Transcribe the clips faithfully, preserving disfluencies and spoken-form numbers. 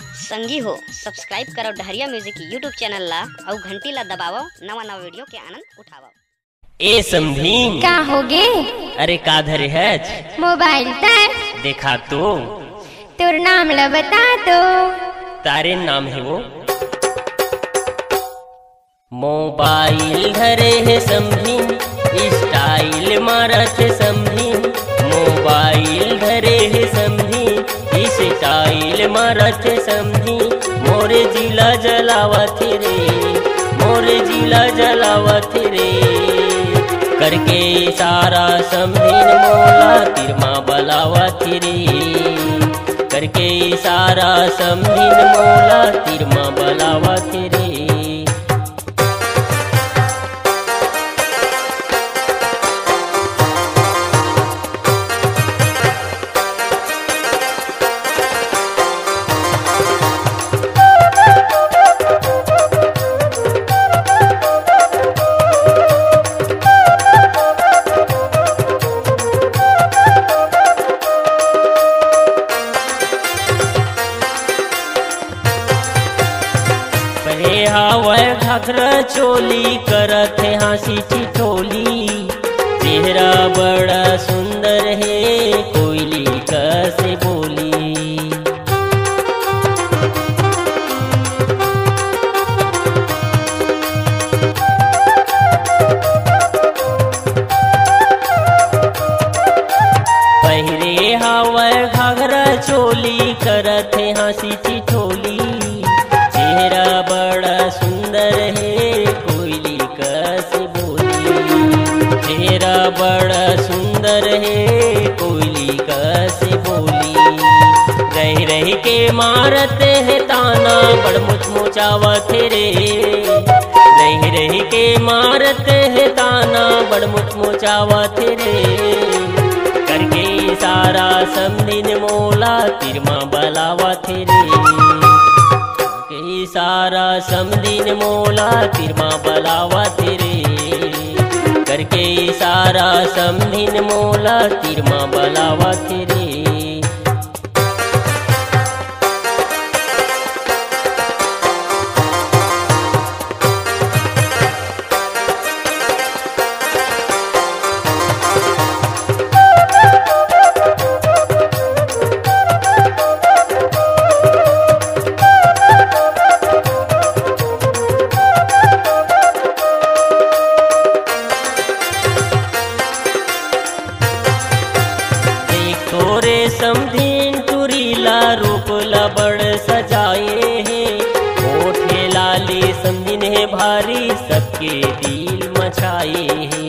संगी हो, subscribe करो डहरिया music YouTube channel ला अउ घंटी ला दबावव, नवा नवा video के आनंद उठावव। ए समधिन। का होगे? अरे का धरे हच? मोबाइल तर। देखा तो। तोर नाम ल बता तो। तारे नाम हे वो। मोबाइल धरे हे समधिन, style मारत हे समधिन। मोबाइल धरे हे समधिन, style मारत हे समधिन। मोरे जिला जलावत रे, मोरे जिला जलावत रे। करके इशारा समधिन मोला तीर मा बलावत रे। करके इशारा समधिन मोला तीर मा बलावत रे। पहरे हावय घाघरा चोली, करत हे हाँसी ठिठोली। चेहरा बड़ा सुंदर हे, कोयली कस बोली। पहिरे हावय घाघरा चोली, करत हे हाँसी ठिठोली। चेहरा बड़ा सुंदर हे, कोयली कस बोली। चेहरा बड़ा सुंदर हे, कोयली कस बोली। रहि रहि के मारत हे ताना, बड़ मुचमुचावत रे। रहि रहि के मारत हे ताना, बड़ मुचमुचावत रे। करके इशारा समधिन मोला तीर मा बलावत रे। करके इशारा समधिन मोला तीर मा बलावत रे। करके इशारा समधिन मोला तीर मा बलावत रे। देख तोरे समधिन टुरी ला, रूप ला बड़ सजाए हे। ओठे लाली समधिन हे भारी, सबके दिल मचाए हे।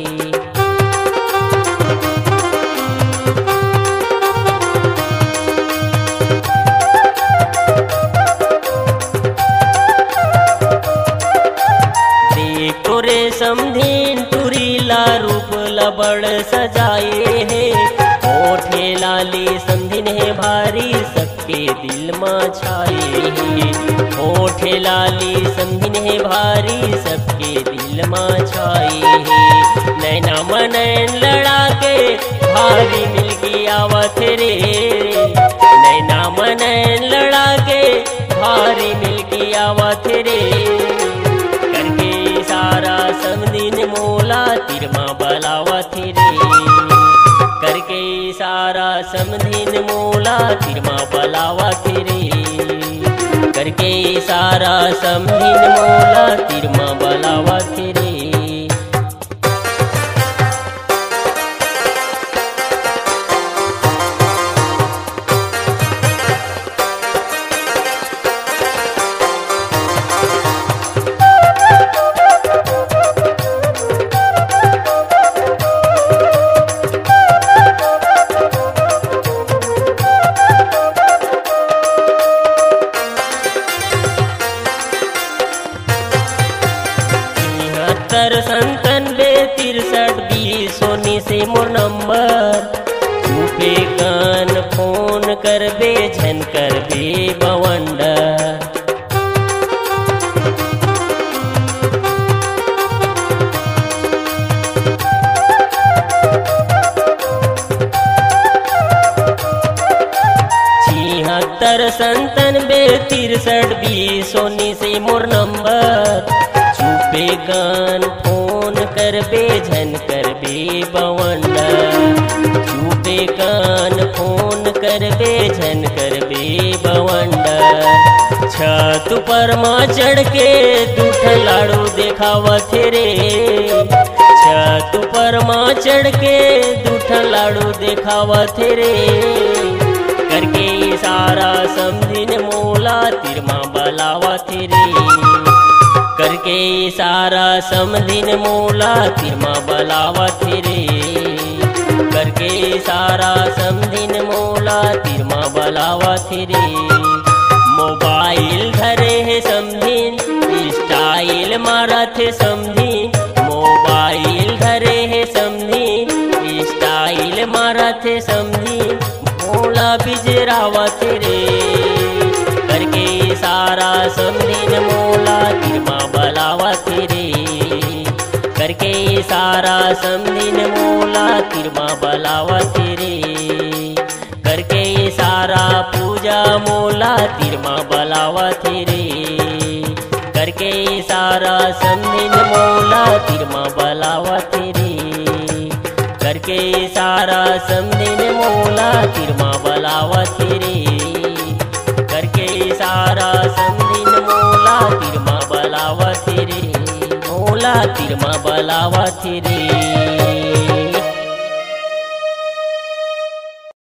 देख तोरे समधिन टुरी ला, रूप ला बड़ सजाए हे। ओठे लाली समधिन हे भारी, सबके दिल मा छाए हे। ओठे लाली समधिन हे भारी, सबके दिल मा छाए हे। नैना मा नैन लड़ा के भारी मिलके आवत रे। नैना मा नैन लड़ा के भारी मिलके आवत रे। करके इशारा समधिन मोला तीर मा बलावत रे। करके इशारा समधिन मोला तीर मा बलावत रे। करके इशारा समधिन मोला तीर मा बलावत रे। छिहत्तर संतानबे तिरसठ बीस उन्नीस हे मोर नंबर। चुपे कन फोन करबे, झन करबे बवंडर। छिहत्तर संतानबे तिरसठ बीस सोनी से मोर नंबर। चुपे कान फोन करबे, झन करबे बवंडर। चुपे कान फोन करबे, झन करबे बवंडर। छत ऊपर मा चढ़ के दू ठन लाड़ू देखावत हे रे। छत ऊपर मा चढ़ के दू ठन लाड़ू देखावत हे रे। करके इशारा समधिन मोला तीर मा बलावत हे रे। करके इशारा समधिन मोला तीर मा बलावत हे रे। करके इशारा समधिन मोला तीर मा बलावत हे रे। मोबाइल धरे हे समधिन, स्टाइल मारत हे समधिन। मोबाइल धरे हे समधिन, स्टाइल मारत हे समधिन। मोला बिजरावत रे। करके इशारा समधिन मोला तीर मा बलावत रे। करके इशारा समधिन मोला तीर मा बलावत रे। करके इशारा पूजा मोला तीर मा बलावत रे। करके इशारा समधिन मोला तीर मा बलावत रे। करके इशारा समधिन मोला तीर मा बलावत रे। करके इशारा समधिन मोला तीर मा बलावत रे। मोला तीर मा बलावत रे।